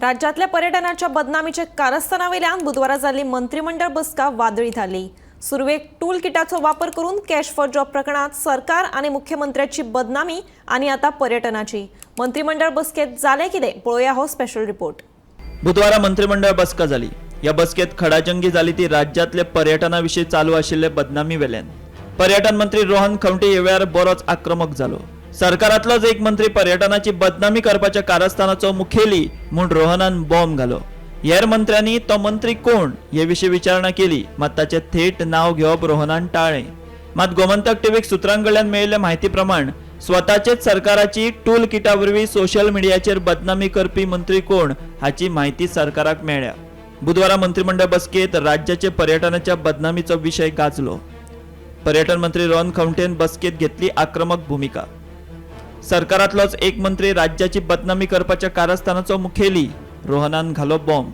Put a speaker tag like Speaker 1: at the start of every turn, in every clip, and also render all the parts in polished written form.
Speaker 1: राज्यातल्या पर्यटनाच्या बदनामीच्या कारस्थानावेल्यान बुधवारा जाल्ली मंत्रिमंडळ बसका वादळी थारली. सुरवेक टूल किटाचो वापर करून कॅश फॉर जॉब प्रकरणात सरकार आणि मुख्यमंत्र्याची बदनामी आणि आता पर्यटनाची. मंत्रिमंडळ बसकेत जालें कितें, पळोवया हो स्पेशल रिपोर्ट.
Speaker 2: बुधवारा मंत्रिमंडळ बसका जाली. ह्या बसकेत खडाजंगी जाली ती राज्यांतले पर्यटना विशीं चालू आशिल्ले बदनामी वेल्यान. पर्यटन मंत्री रोहन खंवटे हे वेळार बरोच आक्रमक जालो. सरकारांतलोच एक मंत्री पर्यटनाची बदनामी करपाच्या कारस्थानाचो मुखेली म्हूण रोहनान बॉम्ब घालो. हेर मंत्र्यांनी तो मंत्री कोण हे विशीं विचारणा केली, मात ताचें थेट नांव घेवप रोहनान टाळ्ळें. मात गोमंतक टीव्हीक सुत्रां कडल्यान मेळिल्ले म्हायती प्रमाण स्वताचेच सरकाराची टूल किटा वरवीं सोशल मिडियाचेर बदनामी करपी मंत्री कोण हाची म्हायती सरकाराक मेळ्ळ्या. बुधवारा मंत्रिमंडळ बसकेत राज्याचे पर्यटनाच्या बदनामीचो विशय गाजलो. पर्यटन मंत्री रोहन खंवटेन बसकेत घेतली आक्रमक भुमिका. सरकारांतलोच एक मंत्री राज्याची बदनामी करपाच्या कारस्थानाचो मुखेली, रोहनान घालो बॉम्ब.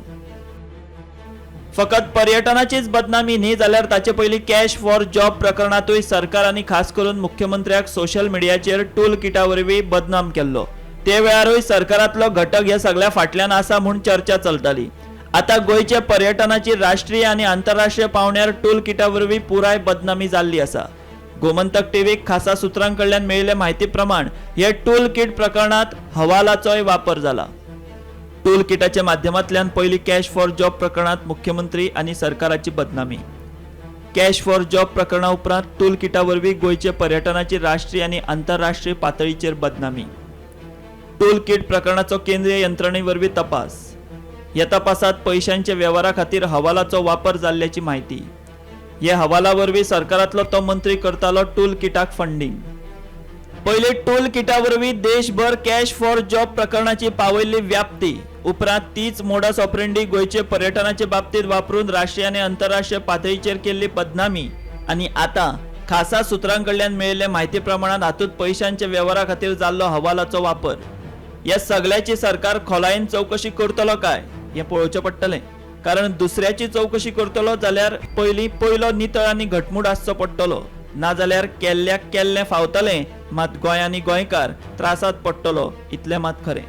Speaker 2: फकत पर्यटनाचीच बदनामी न्ही, जाल्यार ताचे पयलीं कॅश फॉर जॉब प्रकरणांतूय सरकार आनी खास करून मुख्यमंत्र्याक सोशल मिडियाचेर टूल किटा वरवीं बदनाम केल्लो. ते वेळारूय सरकारांतलो घटक ह्या सगळ्या फाटल्यान आसा म्हूण चर्चा चलताली. आतां गोंयच्या पर्यटनाची राष्ट्रीय आनी आंतरराष्ट्रीय पांवड्यार टूल किटा वरवीं पुराय बदनामी जाल्ली आसा. गोमंतक टीव्हीक खासा सुत्रां कडल्यान मेळिल्ले म्हायती प्रमाण हे टूल किट प्रकरणांत हवालाचोय वापर जाला. टूल किटाच्या माध्यमांतल्यान पयली कॅश फॉर जॉब प्रकरणांत मुख्यमंत्री आनी सरकाराची बदनामी. कॅश फॉर जॉब प्रकरणा उपरांत टूल किटा वरवीं गोंयचे पर्यटनाची राष्ट्रीय आनी आंतरराष्ट्रीय पातळीचेर बदनामी. टूल किट प्रकरणाचो केंद्रीय यंत्रणे वरवीं तपास. ह्या तपासात पयशांच्या वेव्हारा खातीर हवालाचो वापर जाल्ल्याची म्हायती. हे हवाला वरवीं सरकारांतलो तो मंत्री करतालो टूल किटाक फंडींग. पयलीं टूल किटा वरवीं देशभर कॅश फॉर जॉब प्रकरणाची पावयल्ली व्याप्ती, उपरांत तीच मोडस ऑपरेंडी गोंयचे पर्यटनाचे बाबतीत वापरून राष्ट्रीय आनी आंतरराष्ट्रीय पातळीचेर केल्ली बदनामी आनी आतां खासा सुत्रां कडल्यान मेळिल्ले म्हायती प्रमाणात हातूंत पयशांच्या वेव्हारा खातीर जाल्लो हवालाचो वापर. ह्या सगळ्याची सरकार खोलायेन चवकशी करतलो काय हें पळोवचें पडटलें, कारण दुसऱ्याची चवकशी करतलो जाल्यार पयलीं पयलो नितळ आनी घटमूट आसचो पडटलो. नाजाल्यार केल्ल्याक केल्लें फावतलें, मात गोंय आनी गोंयकार त्रासात पडटलो इतलें मात खरें.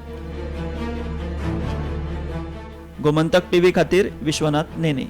Speaker 2: गोमंतक टीव्ही खातीर विश्वनाथ नेने.